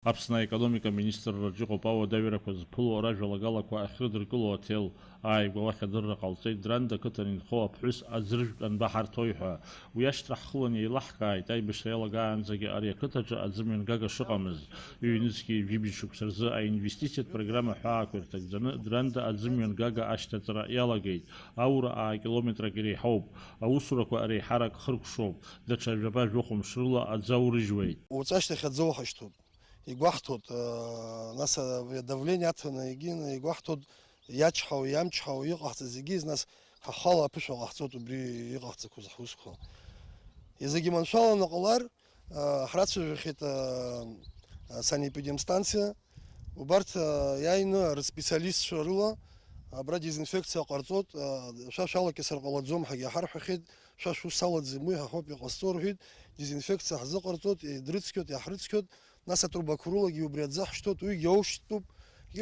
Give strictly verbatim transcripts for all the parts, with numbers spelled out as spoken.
Аԥсны аекономика министрраҿы иҟоуп ауадаҩрақәа зԥыло ражәалагалақәа ахьрыдыркыло аҭел ааигәа уахь адырра ҟалҵеит Дранда ақыҭан инхо аԥҳәыс аӡыржәтә анбаҳарҭои ҳәа. Уи ашьҭра ҳхылан еилаҳкааит, аибашьра иалагаанӡагьы ари ақыҭаҿы аӡымҩангага шыҟамыз. Ҩнызқьи жәибжь шықәса рзы аинвестициатә программа ҳәаақәа ирҭагӡаны Дранда аӡымҩангага ашьҭаҵара иалагеит. Аура аакилометрак иреиҳауп. Аусурақәа реиҳарак хыркәшоуп. Даҽа жәаба-жәохә мшы рыла аӡы аурыжьуеит. Уаҵәашьҭахь аӡы уҳашьҭуп. Игәаҳҭоит, аа, нас, а, давление аҭаны егьин, игәаҳҭоит иачҳау, иамчҳау иҟаҳҵаз зегьы, нас ҳахала аԥышәа ҟаҳҵоит убри иҟаҳҵақәаз ҳусқәа. Зегьы маншәаланы ҟалар, аа, ҳрацәажәахьеит, аа, а, санэпидемстанциа. Убарҭ, аа, иааины рспециалистцәа рыла абра дезинфекциа ҟарҵоит, аа, шәа шәалакьысыр ҟалаӡом ҳәагьы ҳарҳәахьеит, шәа шәус алаӡам, уи ҳа ҳауп иҟазҵо рҳәеит, дезинфекциа ҳзыҟарҵоит, дрыцқьоит, иаҳрыцқьоит. Нас атрубақәа рылагьы убри аӡы ҳшьҭоуп, уигьы аушьҭтәуп.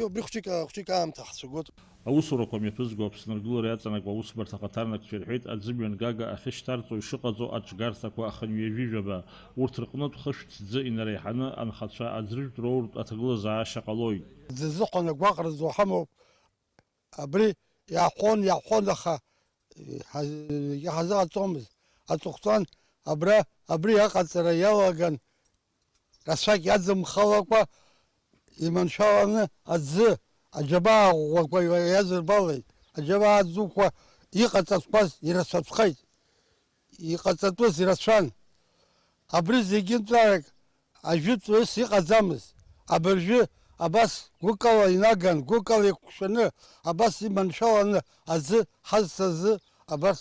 Убри хәҷык, хәҷык аамҭа ҳцәагоит. Аусурақәа мҩаԥызго Аԥсны аргылара иаҵанакуа аусбарҭа ахаҭарнакцәа ирҳәеит, аӡымҩангага ахьышьҭарҵо ишыҟаҵо аҿгарҭақәа ахынҩажәи жәаба, урҭ рҟнытә хышә ҭӡы инареиҳаны анхацәа аӡыржәтә роуртә аҭагылазаашьа ҟалоит. Зызыхәан агәаҟра зуа ҳамоуп. Абри иаҳәон, иаҳәон, аха ҳаз-, ҳазыҟаҵомызт. Аҵыхәтәан абра, абри аҟаҵара иалаган, рацәак иаӡымхалакәа, иманшәаланы аӡы, аџьабаа ӷәӷәақәа иазырбалеит, аџьабаа ӡуқәа иҟаҵатәқәаз ирацәаҵәҟьеит. Иҟаҵатәыз ирацәан. Абри зегьынтәарак ажәытә ус иҟаӡамызт. Абыржәы абас гәыкала инаган, гәыкала иқәшәаны, абас иманшәаланы аӡы ҳазҭазы абас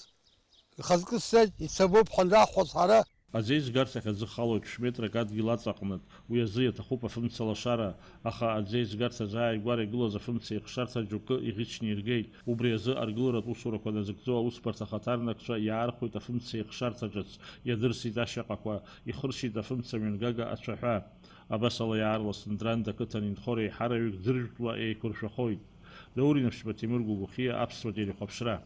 ихазкы сцеит, ицабуп ҳанраҳҳәоз ҳара. Аӡеизгарҭахь аӡы халоит шә-метрак адгьыл аҵаҟнытә, уи азы иаҭахуп афымца лашара, аха аӡеизгарҭа азааигәара игылаз афымца еихшарҭа џьоукы иӷьычны иргеит. Убри азы аргыларатә усурақәа назыгӡо аусбарҭа ахаҭарнакцәа иаархәеит афымца еихшарҭа ҿыц, иадырсит ашьаҟақәа, ихыршьит афымца мҩангага ацәаҳәа. Абасала иаарласны Дранда ақыҭан инхо реиҳараҩык ӡыржәтәла еиқәыршәахоит. Даур Инаԥшьба, Ҭемыр Гәыгәхиа, Аԥсуа телехәаԥшра.